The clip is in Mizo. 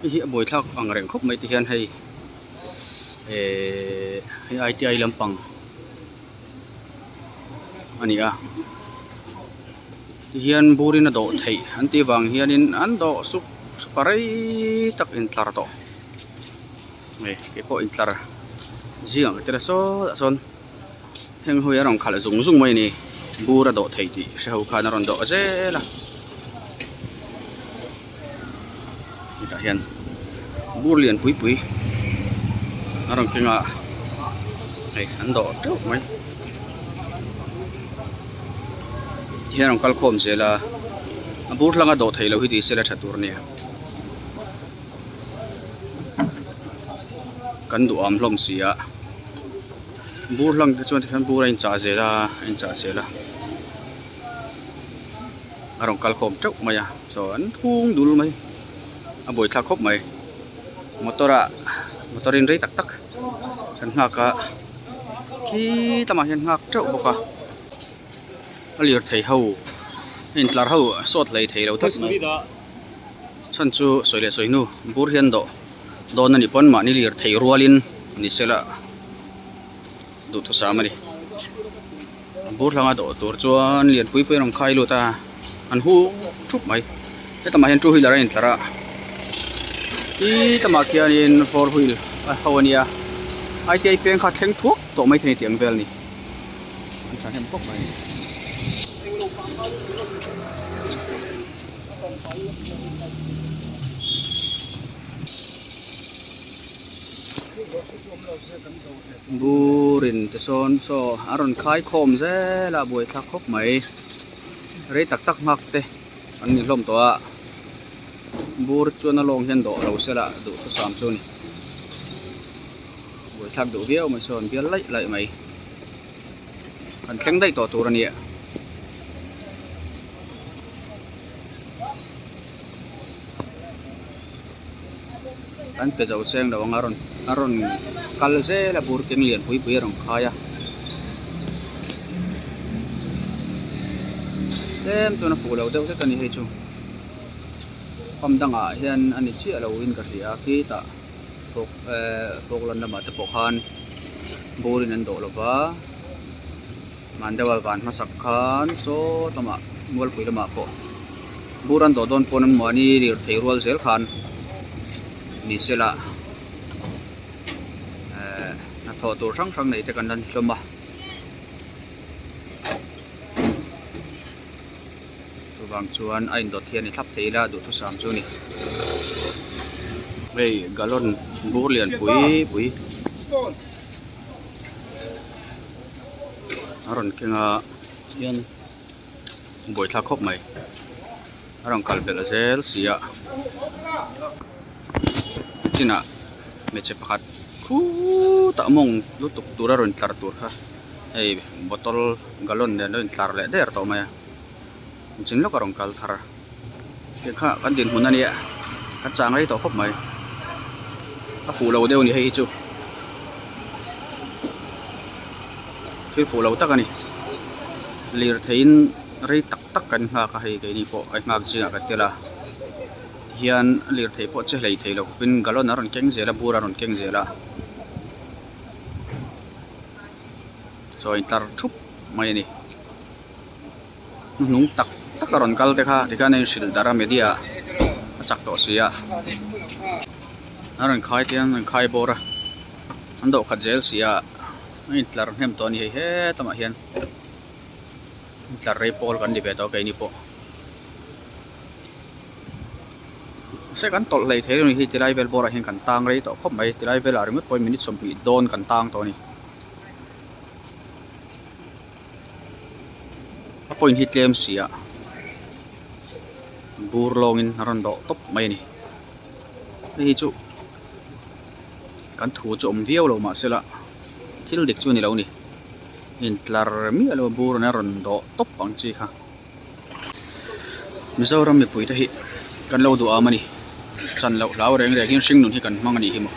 Hei hi a buaithlak ang reng khawp mai te hian hei ehh hei I T I lampang a ni a tihian burin a dawh theih an tih vang hianin an dawh sup sup a rei tak intlar tawh hei keipawh intlar zingah ka tel a sawtah sawn. Heng ho hi a rawn khalh zung zung mai a ni bur a dawh thei tih hre ho khan a rawn dawh zel a hetah hian bur lian pui pui a rawn keng a hei an dawh teuh mai tihian a rawn kal khawm zel a a bur hlanga dawh theih loh hi ti sela tha tur a nia kan duham hlawm si a. Bur hlang te chuan tikhian bur a inchah zel a a inchah zel a a rawn kal khawm teuh mai a chaw an thung dul mai a buaithlak khawp mai motor ah motor in rei tak tak kan nghak a khi lamah hian nghak teuh bawk a a lirthei ho a intlar ho sawt hlei thei lo tlat mai chhan chu sawi leh sawi hnu bur hian dawh. Dawn a nih pawn mahni lirthei rualin ni sela duhthusam a ni. A bur hlanga dawh tur chuan lianpui pui a rawn khai lut a, an hu thup mai. Hetamah hian two wheeler a intlar a, khi lamah khianin four wheel a ho a nia. I T I peng kha thleng thuak tawh mai thei a ni tih ang vel a ni. An thahnem khawp mai. Burin te sawn saw a rawn khai khawm zel a buaithlak khawp mai rei tak tak nghak te an ni hlawm tawh a bur chuan a lawng hian dawh lo sela duhthusam chu a ni buaithlak duh viau mai sawn bial laih laih mai kan thleng daih tawh tur a ni a. An pe zo seng lo ang a rawn a rawn kal zel a bur keng lian pui pui a rawn khai a tlem chuan a fuh lo deuh hlek a ni hei chu pump dangah hian a ni chiah lo in ka hria a khitah fawk ehh fawk lan lamah te pawh khan bur in an dawh lo va man deuha van hmasak khan saw lamah mualpui lamah pawh bur an dawh dawn pawn an mahni lirthei rual zel khan ni sela ehh hnathawh tur hrang hrang nei te kan la ni hlawm a. Chuvang chuan a indawt hian i thlap thei ila duhthusam chu a ni. Hei galon bur lian pui pui a rawn keng a hian buaithlak khawp mai a rawn kal belh zel si a chinah hmeichhe pakhat khutah mawng lutuk tura rawn tlar tur kha hei bottle galon nen a intlar leh der tawh mai a. Chin lawk a rawn kal thar a hei kha kan dinhmun a nia a chang rei tawh khawp mai a fuh lo deuh a ni hei hi chu thil fuh lo tak a ni lirtheiin rei tak tak kan nghak a hei keini pawh a nghak zingah kan tel a tihian lirthei pawh che hlei thei lo khawpin galon a rawn keng zel a bur a rawn keng zel a chaw intlar thup mai a ni. Hnuhnung tak tak a rawn kal te kha tikhian a inhrilh darh a media a chak tawh si a a rawn khai te hian an rawn khai bawr a an dawh khat zel si a a intlar hnem tawh a ni hei hetamah hian intlar rei pawl kan ni ve tawh keini pawh mahse kan tawlh hlei thei lo a ni hi tilai vel bawrah hian kan tang rei tawh khawp mai tilai velah ringawt pawhin minute 20 dawn kan tang tawh a ni. A point hi tlem si a bur lawngin a rawn dawh tawp mai a ni hei hi chu kan thu chu awm viau lo mahsela thil dik chu a ni lo a ni intlar miah lo bur in a rawn dawh tawp ang chi kha Mizoram mipui te hi kan lo duh am a ni chan loh hlau reng reng hian hringnun hi kan hmang a nih hi maw.